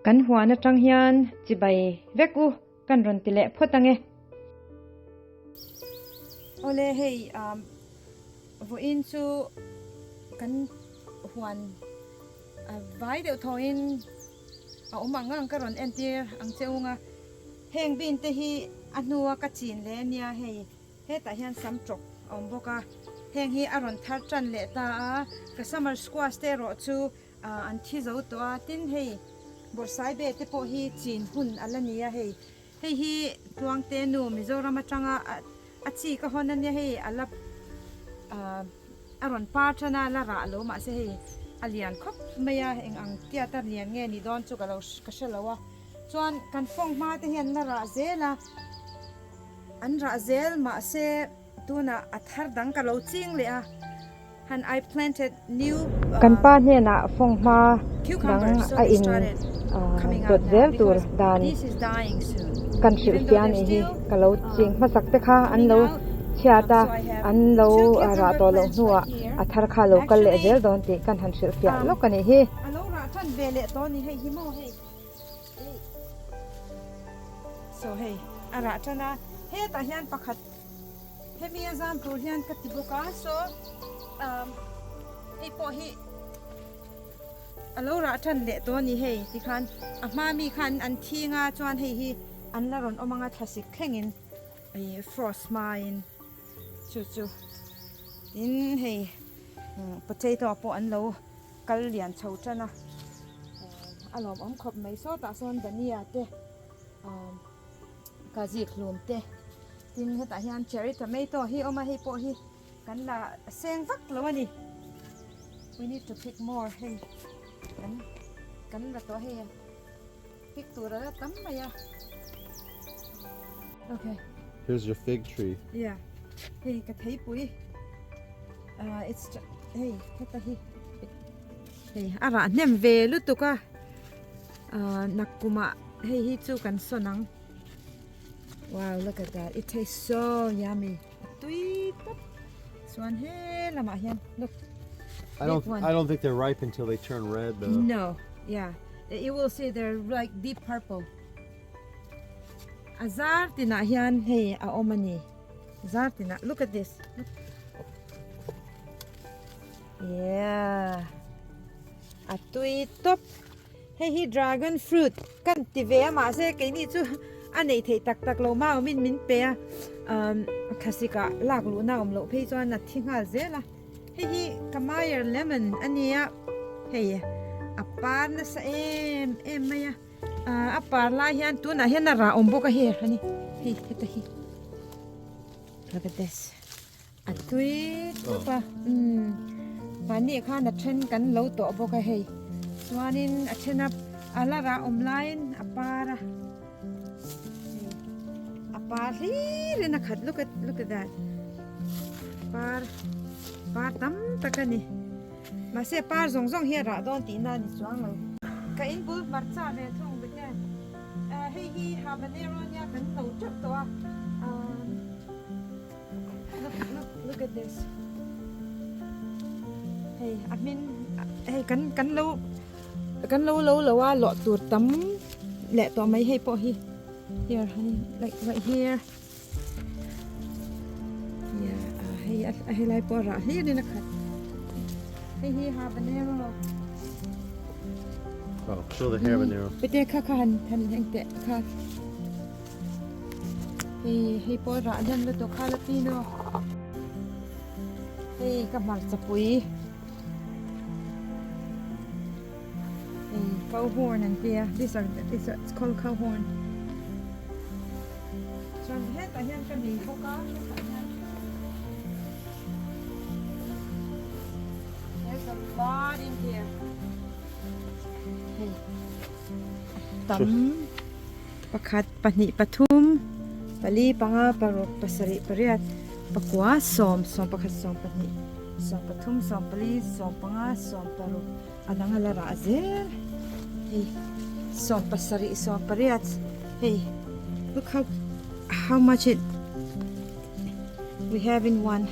Kan huan atang hian chibai vek u kan rawn ti leh phawt ange. Awle hei vawiin chu kan huan vai deuh thawhin a awm ang ang ka rawn entir ang che ung a. Heng bean te hi a hnua ka chin leh ania hei. Hetah hian sam tawk a awm bawk a, heng hi a rawn thar tan leh ta a, ka summer squash te erawh chu an thi zo tawh a, tin hei bawrhsaibe te pawh hi chin hun a la ni a hei, hei hi Tluangte nu Mizoram atanga a chi ka hawn ania hei a la a rawn par tan a, la rah lo mahse hei a lian khawp mai a, eng ang tiat a lian nge ni dawn chu ka lo ka hre lo a, chuan kan fawng hma te hian la rah zel a. An rah zel mahse tunah a thar dang ka lo ching leh a, han I planted new Kan pa hnenah fanghma dang a in dawt zel tur dan kan hrilh fiah a nih hi. Ka lo ching hmasak te kha an lo chhiat a, an lo rah tawh loh hnuah a thar kha a lo kal leh zel dawn tih kan han hrilh fiah lawk a nih hi. A lo rah tan ve leh tawh a ni hei hi maw hei. So hei a rah tan a, hetah hian pakhat hemi a zam tur hian ka ti bawk a, so umm hei pawh hi a lo rah tan leh tawh a ni hei tikhan a hma mi khan an thing a chuan hei hi an la rawn awm ang a thlasik thlengin ih frost hmain chu chu tin hei potato pawh an lo. Kal lian chho tan a, a lawmawm khawp mai. Sawtah sawn dhania te, kazik hlum te, tin hetah hian cherry tomato hi a awm a, hei pawh hi kan la seng vak lo a ni. We need to pick more hei kan kan la tawh hei a pick tur a la tam mai a. Okay. Here's your fig tree. Yeah. Hei ka theipui. Uh, it's hei heta hi. Hei a rah hnem ve lutuk a. Uh, nakkumah hei hi chu kan sawn ang. Wow, look at that. It tastes so yummy. Tui tap. Chuan he lamah hian look. I don't I don't think they're ripe until they turn red though. No. Yeah. You will see they're like deep purple. A zar tinah hian hei a awm a ni. Zar tinah look at this. Look. Yeah. A tui top. Hei hi dragon fruit kan ti ve a mahse keini chu a nei thei tak tak lo ma awmin min pe a. Um thlasik ah lak luhna awm loh phei chuan a thi nghal zel a. Hei hi Kamayer lemon a nia. Hei a par nasa em em mai a. A par lai hian tunah hian a rah awm bawk a hei a ni hei heta hi look at this a tui tawp a umm mahni khan a then kan lo tawh bawk a hei chuanin a then a a la rah awm laiin a par a a par hlir in a khat look at look at that par par tam tak a ni. Mahse par zawng zawng hi a rah dawn tihna a ni chuang lo. Ka in bul hmarcha ve thung bik e. Hei hi habanero nia kan lo teuh tawh a. Look look look at this. Hei a hmin hei kan kan lo kan lo lo lo a lawh tur tam leh tawh mai hei pawh hi. Here honey like right here. Yeah, hei a helai pawh a rah hlir in a khat. Hei hi habanero. Oh, show the habanero. Pete kha kha han han heng te kha. Hei hei pawh rah hnem lutuk kha jalapeno. Hei ka hmarcha pui. Hei cow horn an tia. These are these are it's called cow horn. Chuan hetah hian ka nei bawk a, hetah hian there's a lot in here. Hei tam pakhat pahnih pathum pali panga paruk pasarih pariat pakua sawm sawm pakhat sawm pahnih sawm pathum sawm pali sawm panga sawm paruk a dang a la rah zel hei sawm pasarih sawm pariat hei look how how much it we have in one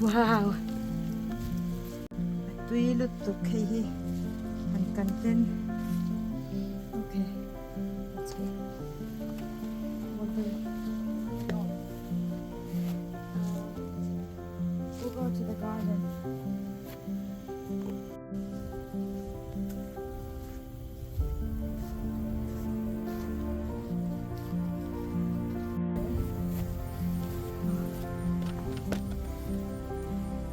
wow a tui lutuk hei hi han kan ten. Okay, let's go. We'll go. We'll go to the garden.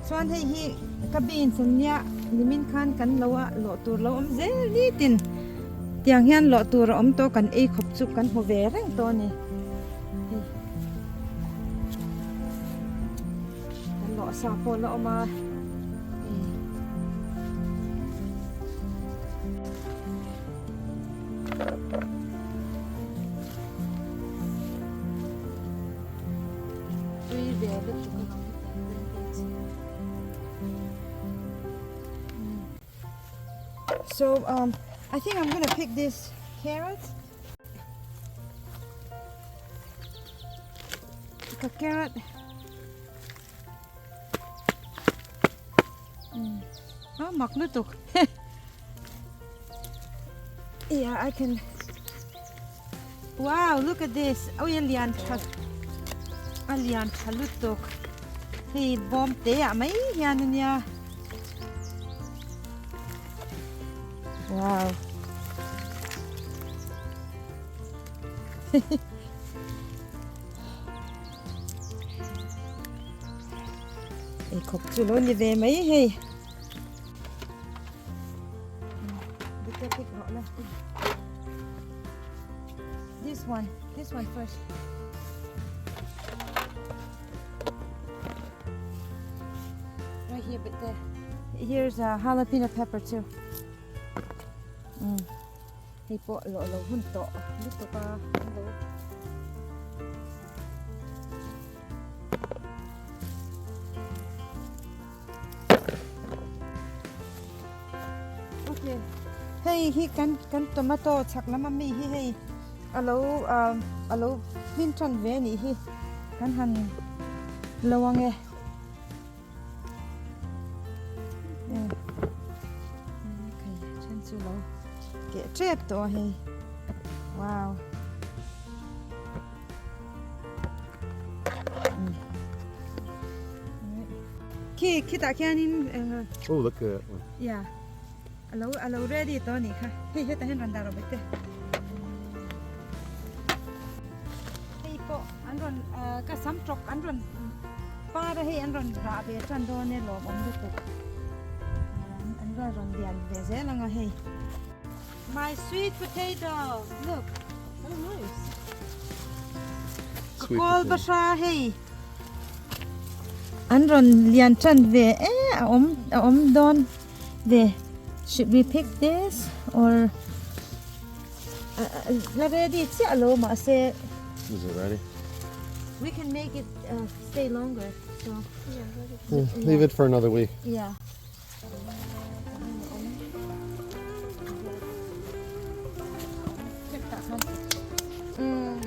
Chuan hei hi ka beans an nia nimin khan kan lo a lawh tur lo awm zel nitin tiang hian lawh tur a awm tawh kan ei khawp chu kan hmu ve reng tawh a ni hei kan lawh sa pawh la awm a hei. Tui ve lutuk a lang hetiang green beans hi. So um I think I'm gonna pick this carrot. Ka carrot. Ah mak lutuk. Yeah, I can. Wow, look at this. Oi a lian tha. A lian tha lutuk. Hei bawm te ah mai hian ania. Wow. Ei khawp chu lo ni ve mai hei. This one, this one first. Right here, but there. Here's a jalapeno pepper too. Hei pawh lawh lo hun tawh lutuk a an lo. Okay. Hei hi kan kan tomato chhak lam ami hi hei alo alo hmin tan ve anih hi kan han lo ang e. Then chu lo keh tep tawh a hei. Wow. Khi khitah khianin Oh look at that one. Yeah. Alo alo ready tawh anih kha. Hei hetah hian rawn dah rawh baihte. Hei pawh an rawn ka sam tawk an rawn par a hei an rawn rah ve tan dawn e lawmawm lutuk. An rawn lian ve zel ang a hei. My sweet potato look. Oh nice. Ka kawl bahra hei. An rawn lian tan ve e a awm a awm dawn ve. Should we pick this or la ready chiah lo mahse. Is it ready? We can make it stay longer so. Leave it for another week. Yeah.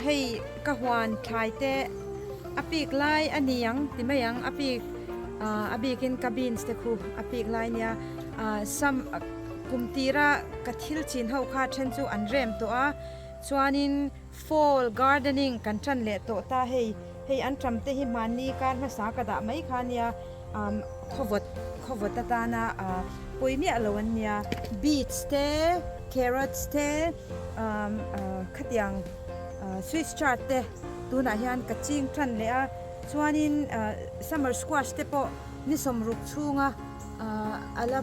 Hei ka huan thlai te a pik lai a ni ang ti mai ang a pik a bikin ka beans te khu a pik lai nia sam kum tira ka thil chin ho kha then chu an rem tawh a chuanin fall gardening kan tan leh tawh ta hei hei an tam te hi hmanni kar hmasa ka dah mai kha nia. Khawvawt khawvawt atana pawi miah lo an nia. Beets te, carrots te, khatiang swiss chard te tunah hian ka ching tan leh a. Chuanin summer squash te pawh ni sawmruk chhunga a la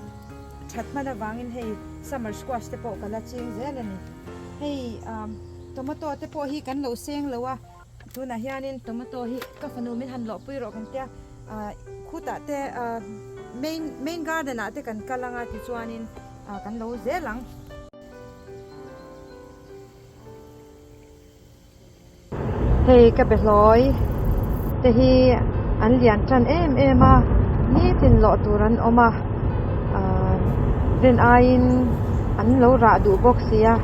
that hman avangin hei summer squash te pawh ka la ching zel a ni. Hei tomato te pawh hi kan lo seng lo a. Tunah hianin tomato hi ka fanu min han lawhpui rawh kan tia ah khutah te ah main main garden ah te kan kal anga tichuanin ah kan lo zel ang. Hei ka be hlawi te hi an lian tan em em a nitin lawh tur an awm a ah rin aiin an lo rah duh bawk si a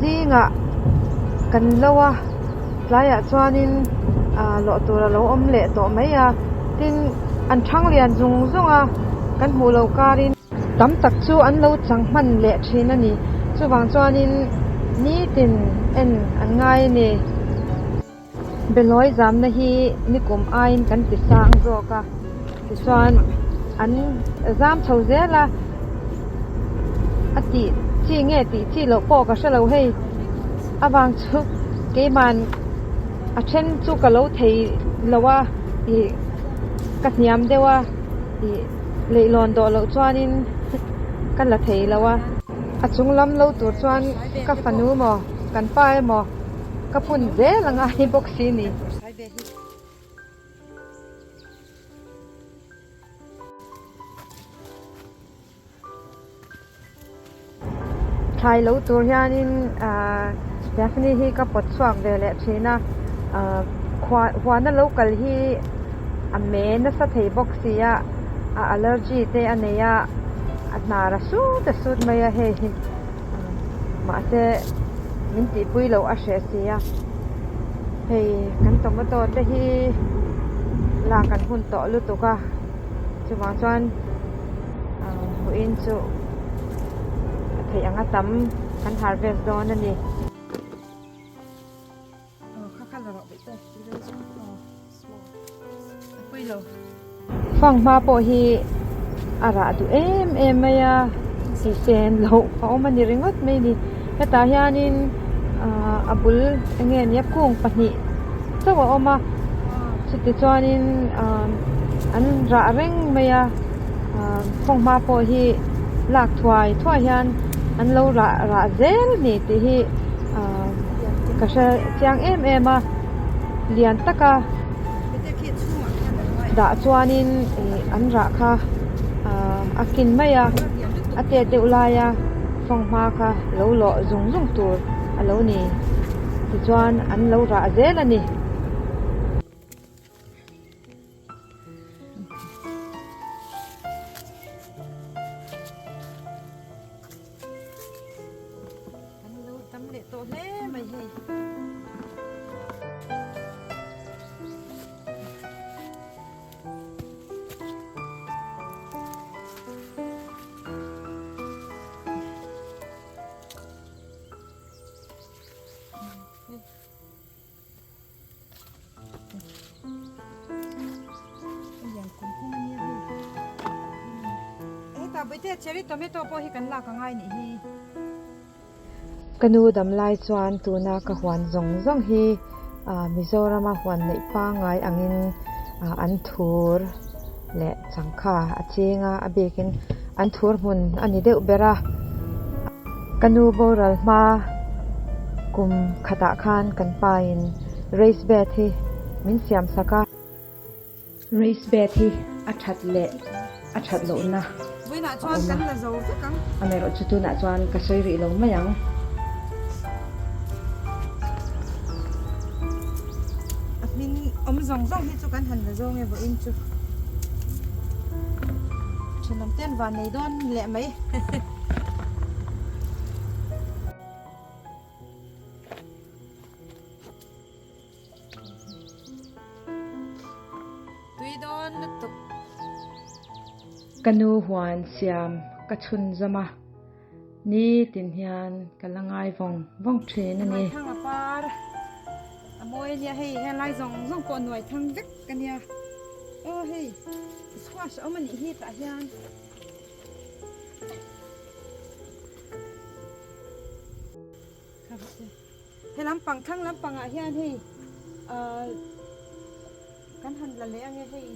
zingah kan lo a tlaiah chuanin ah lawh tur a lo awm leh tawh mai a tin an thang lian zung zung a kan hmuh loh karin tam tak chu an lo chang hman leh thin a ni chuvang chuanin. Nitin en an ngai a ni. Belawi zamna hi nikum aiin kan ti sang zawk a, tichuan an zam chho zel a, a tih chi nge tih chi loh pawh ka hre lo hei avang chu keiman a then chu ka lo thei lo a ih ka hniam deuh a ih leihlawn dawh loh chuanin ka la thei lo a. A chung lam lo tur chuan ka fanu maw kan pa emaw ka phun zel a ngai bawk si ni. Thlai lo tur hianin ahh Daphne hi ka pawt chhuak ve leh thin a, ahh huana lo kal hi a me nasa thei bawk si a, a allergy te a nei a, a hnar a sut a sut mai a hei mahse min tihpui loh a hreh si a, hei kan tomato te hi lak an hun tawh lutuk a chuvang chuan vawiin chu a theih anga tam kan harvest dawn a ni. Fanghma pawh hi a rah duh em em mai a, hisen loh a awm a ni ringawt mai a ni. Hetah hianin a bul eng nge nia kung pahnih chauh a awm a, chutichuanin an rah reng mai a, fanghma pawh hi lak thuai thuai hian an lo rah rah zel a ni tih hi ka hre chiang em em a, lian taka dah chuanin ih an rah kha a kin mai a, a tet deuh laia fanghma kha lo lawh zung zung tur a lo ni tichuan an lo rah zel a ni. Kan lo tam leh tawh hle mai hei. Ka nu dam lai chuan tuna ka huan zawng zawng hi Mizorama huan neih pangngai angin an thur leh changkha a ching a, a bikin an thur hmun a ni deuh ber a. Ka nu boral hma kum khatah khan kan pain race bed hi min siam sak a. Race bed hi a that leh a that lohna a awm a, amaherawhchu tunah chuan ka sawi rih lo mai ang. A hming awm zawng zawng hi chu kan han la zawng e vawiin chu. Thenawm ten van nei dawn leh mai. Tui dawn lutuk. Ka nu huan siam ka chhun zawm a, nitin hian ka la ngai vawng vawng thin a ni. Nuaithang a par a mawi a nia hei helai zawng zawng pawh nuaithang vek a nia. Aw hei squash a awm a nih hi tah hian. He lampang thlang lampangah hian hei ahh kan han la leh ange hei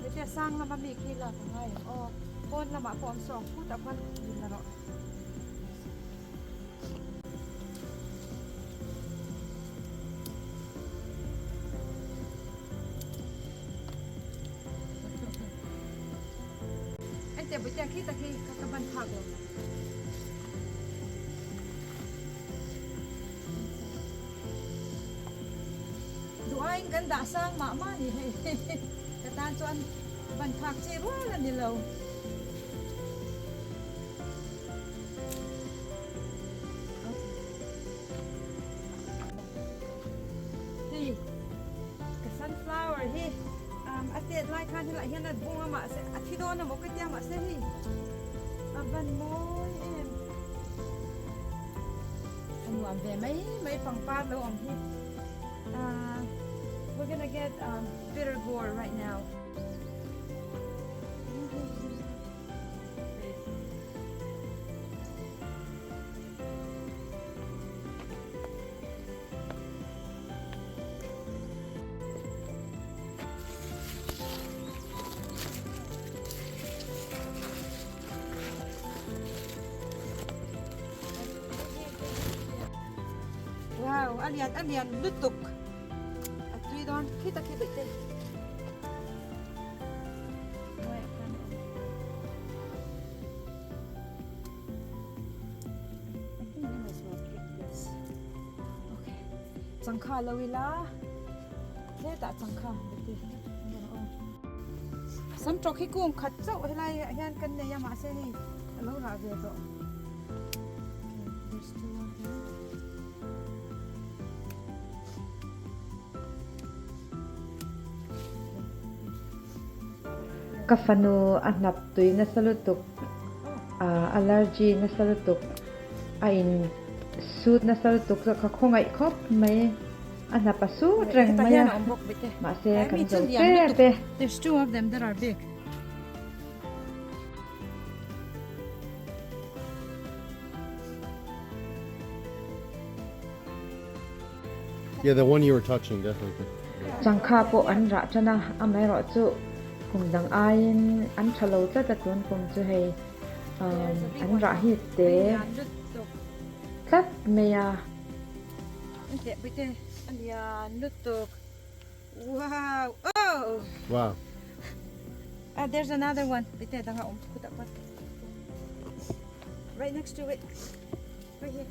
hetiang sang lama mi khi lak a ngai ang aw pawn lamah pawh an sawng phut ah khuan in la rawh. Ente bawihte khi tak hi ka ka ban phak lo. Duh aiin kan dah sang mah mah ni hei. Ka tan chuan ban phak chi rual a ni lo. Hei ka sunflower hi a tet lai khan helaiah hian a bung a mahse a thi dawn a maw ka tia mahse hei A van mawi em. A nuam ve mai mai pangpar lo awm hi. Uh, we're gonna get um, bitter gourd right now. Wow, a lian a lian lutuk. A tui dawn khi ta khi bih te. Changkha lo ila hetah changkha bete sam tawk hi kung khat chauh helai ah hian kan nei a mahse hei a lo rah ve tawh Ka fanu a hnap tui nasa lutuk allergy nasa lutuk a in sut nasa lutuk chu ka khawngaih khawp mai a hnap a sut reng mai a mahse kan zo tep e. There's two of them that are big. Yeah, the one you were touching definitely. Changkha pawh an rah tan a, amaherawh chu kum dang aiin an tha lo tlat a tun kum chu hei an rah hi te tlat mai a. Wow! Oh! Wow. Ah, there's another one. Bite danga om khuta pat. Right next to it. Right here.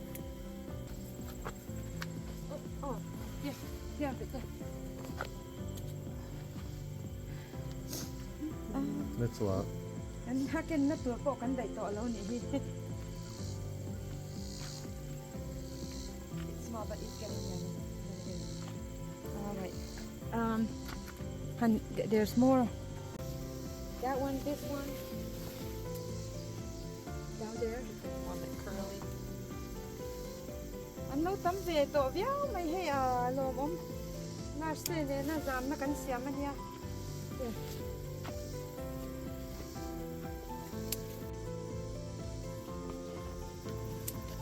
Oh, oh. Here. Here, bite. That's a lot. Kan haken na tur pawh kan daih tawh lo nih hi. It's small but it's getting yummy. All right. Um, and there's more. That one, this one. Down there. One that curly. An lo tam ve tawh viau mai hei a lawmawm. Nurse te nena zamna kan siam a nia.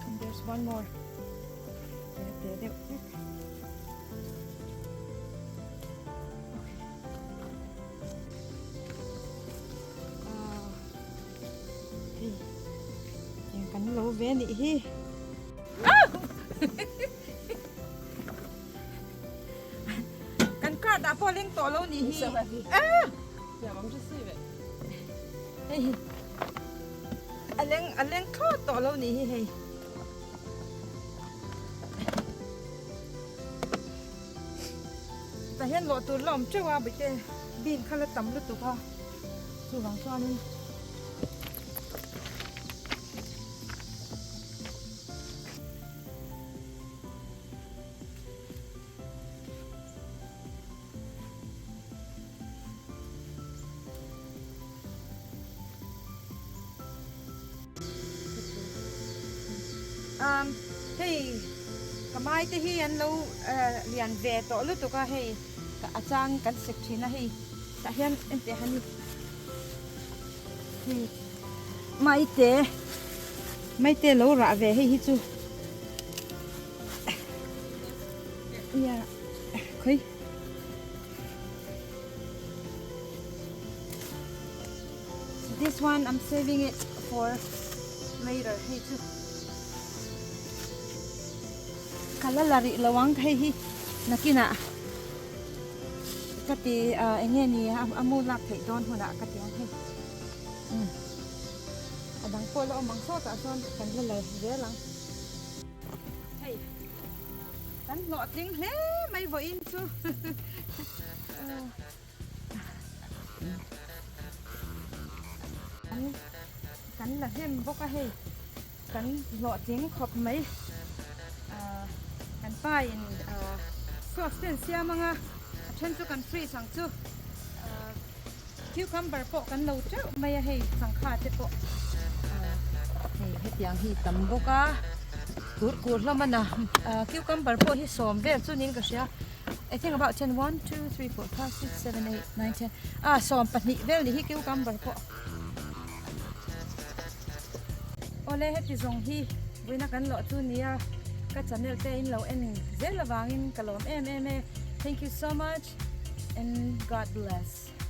And there's one more. There, there, there. Okay. Ah, hei, tiang kan lo ve nih hi. Ah! Kan card ah pawh leng tawh lo nih hi. Ah! Yeah, mom, just leave it. Hei hi. A leng a leng thlawt tawh lo nih hi hei. Tah hian lawh tur la awm teuh a bawihte bean kha la tam lutuk a chuvang chuanin Um, hei ka mai te hi an lo lian ve tawh lutuk a hei a chang kan sek thin a hei tah hian enteh han hei mai te mai te lo rah ve hei hi chu yeah khawi So this one I'm saving it for later hei chu ka la la rih lo ang hei hi nakinah ka ti eng nge ni a mu lak theih dawn hunah ka ti ang hei um a dang pawh la awm ang sawtah chuan kan la la zel ang hei kan hlawhtling hle mai vawiin chu Kan la hnem bawk a hei kan hlawhtling khawp mai ah kan pa in ah sauce te an siam ang a a then chu kan freeze ang chu ah cucumber pawh kan lo teuh mai a hei sangha te pawh ah. Hei hetiang hi tam bawk a, kur kur hlawm a na cucumber pawh hi sawm vel chu niin ka hria. I think about 10 1 2 3 4 5 6 7 8 9 10 ah 12 vel ni hi cucumber pawh. Awle heti zawng hi vawiina kan lawh chu nia ka channel te in lo en zel avangin ka lawm em em e. Thank you so much and God bless.